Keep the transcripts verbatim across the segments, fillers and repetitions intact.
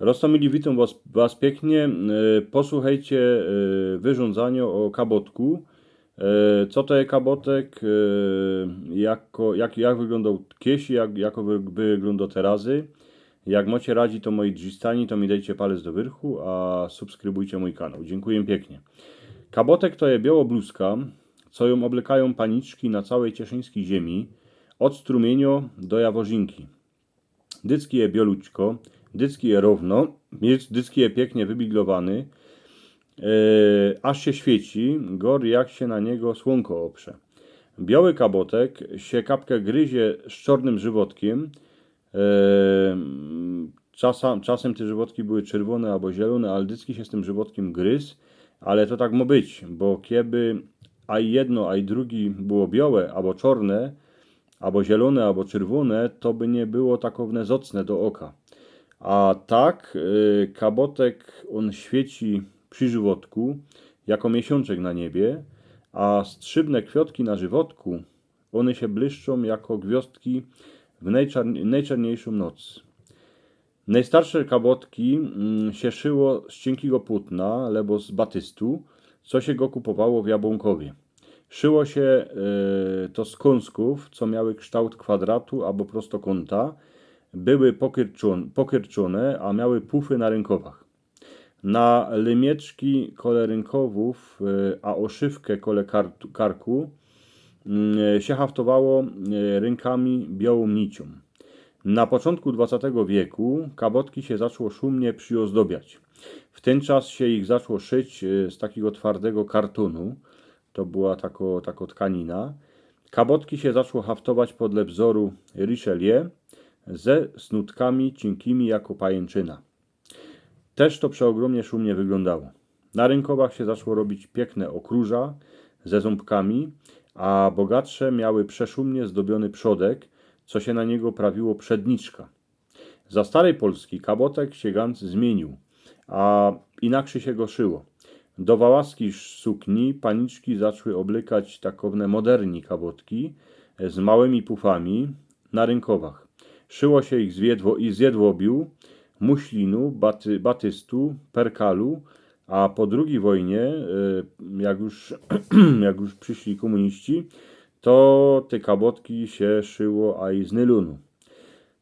Roztōmili, witōm was, was piyknie. E, posłuchejcie, e, wyrządzania ô kabotku. E, co to je kabotek? E, jako, jak, jak wyglōndał kiesi, jak, jako wy-, wyglōndŏ terazy? Jak mocie radzi, to moi drzistani, to mi dejcie palec do wyrchu, a subskrybujcie mōj kanał. Dziynkuję piyknie. Kabotek to je bioło bluzka, co jōm ôblykajōm paniczki na cołkij cieszyńskij ziymie, ôd Strumiynio do Jaworzynki. Dycki je biołuczko, dycki je rōwno, dyc-, dycki je piyknie wybiglowany, e, aż sie świyci, gŏr jak sie na niego słōnko ôprze. Bioły kabotek sie kapkã gryzie z czŏrnym żywotkiym. E, czasã-, czasym te żywotki były czerwōne abo zielōne, ale dycki sie z tym żywotkiym gryz, ale to tak mo być, bo kieby aj jedno, aj drugi było biołe, abo czŏrne, abo zielōne, abo czerwōne, to by niy było takowne zocne do ôka. A tak, y, kabotek, ôn świyci przi żywotku, jako miesiōnczek na niebie, a strzybne kwiotki na żywotku, ône sie błyszczōm jako gwiŏzdki w nojczar-, nojczarniyjszōm noc. Nojstarsze kabotki, mm, sie szyło z ciynkigo płōtna, lebo z batystu, co sie go kupowało w Jabłōnkowie. Szyło sie, e, to z kōnskōw, co miały ksztołt kwadratu abo prostokōnta, były pokyrczōn-, pokyrczōne, a miały pufy na rynkowach. Na lymieczki kole rynkowōw, e, a ôszywkã kole kar-, karku, mm, sie haftowało, e, rynkami biołōm niciōm. Na poczōntku dwacetego wieku kabotki sie zaczło szumnie prziôzdobiać. W tyn czas sie ich zaczło szyć, e, z takigo twardego kartōnu. To była tako, tako tkanina. Kabotki sie zaczło haftować podle wzoru Richelieu ze snutkami ciynkimi jako pajynczyna. Tyż to przeôgrōmnie szumnie wyglōndało. Na rynkowach sie zaczło robić piykne ôkrōża ze zōmbkami, a bogatsze miały przeszumnie zdobiōny przodek, co sie na niego prawiło przedniczka. Za staryj Polski kabotek sie gans zmiyniōł, a inakszy sie go szyło. Do wałaskij sukni paniczki zaczły ôblykać takowne moderni kabotki, e, z małymi pufami na rynkowach. Szyło sie ich z jedwo-, i z jedwobiu, muślinu, baty-, batystu, perkalu, a po drugij wojnie, e, jak już, jak już prziszli kōmuniści, to te kabotki sie szyło aj z nylōnu.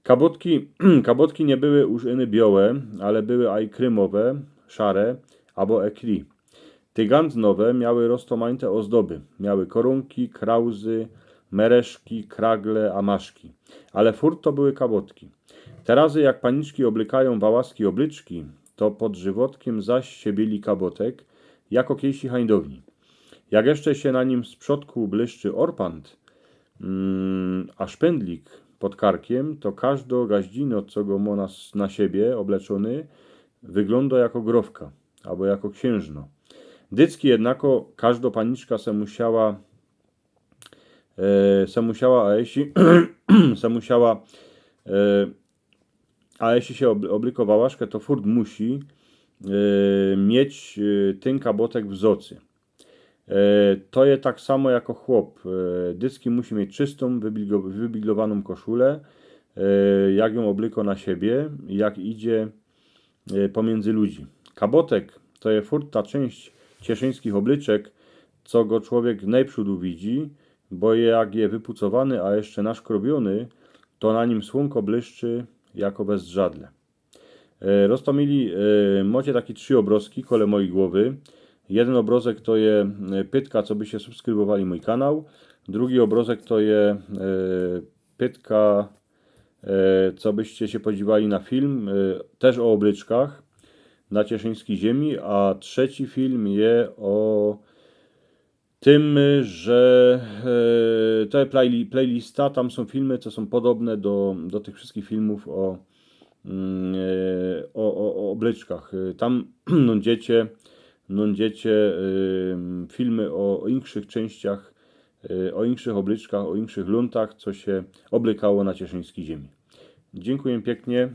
Kabotki, kabotki niy były już iny biołe, ale były aj krymowe, szare abo écru. Te gans nowe miały roztōmajte ôzdoby. Miały korōnki, krauzy, mereszki, kragle, a maszki. Ale furt to były kabotki. Terazy jak paniczki ôblykajōm wałaski ôblyczki, to pod żywotkiym zaś sie bieli kabotek, jako kiejsi hańdowni. Jak jeszcze sie na nim z przodku błyszczy ôrpant, mm, a szpyndlik pod karkiym, to kŏżdo gaździno, co go mo na s-, na siebie ôbleczōny, wyglōndŏ jako grofka abo jako ksiynżno. Dycki jednako kŏżdo paniczka se musiała, e, se musiała, a jeśli, se musiała, e, a jeśli sie ôb-, ôblykŏ wałaszkã, to furt musi, e, mieć, e, tyn kabotek w zocy. E, to je tak samo jako chłop. E, dycki musi mieć czystōm, wybigo-, wybiglowanōm koszulã, e, jak jōm ôblykŏ na siebie, jak idzie, e, pōmiyndzy ludzi. Kabotek to je furt ta czynść cieszyńskich ôblyczek, co go człowiek nojprzodu widzi, bo jak je wypucowany, a jeszcze naszkrobiōny, to na nim słōnko błyszczy jako we zdrzadle. E, roztōmili, e, mocie take trzi ôbrozki kole mojij głowy. Jedyn ôbrozek to je, e, pytka, co byście subskrybowali mōj kanał. Drugi ôbrozek to je, e, pytka, e, co byście sie podziwali na film, e, tyż ô ôblyczkach na cieszyńskij ziemi, a trzeci film je ô tym, że, e, to je playli-, playlista, tam sōm filmy, co sōm podobne do, do tych wszyskich filmōw ô, mm, e, ô, ô, ô ôblyczkach. E, tam nōndziecie, nōndziecie, e, filmy ô, ô inkszych czynściach, e, ô inkszych ôblyczkach, ô inkszych lōntach, co sie ôblykało na cieszyńskij ziemi. Dziynkuję piyknie.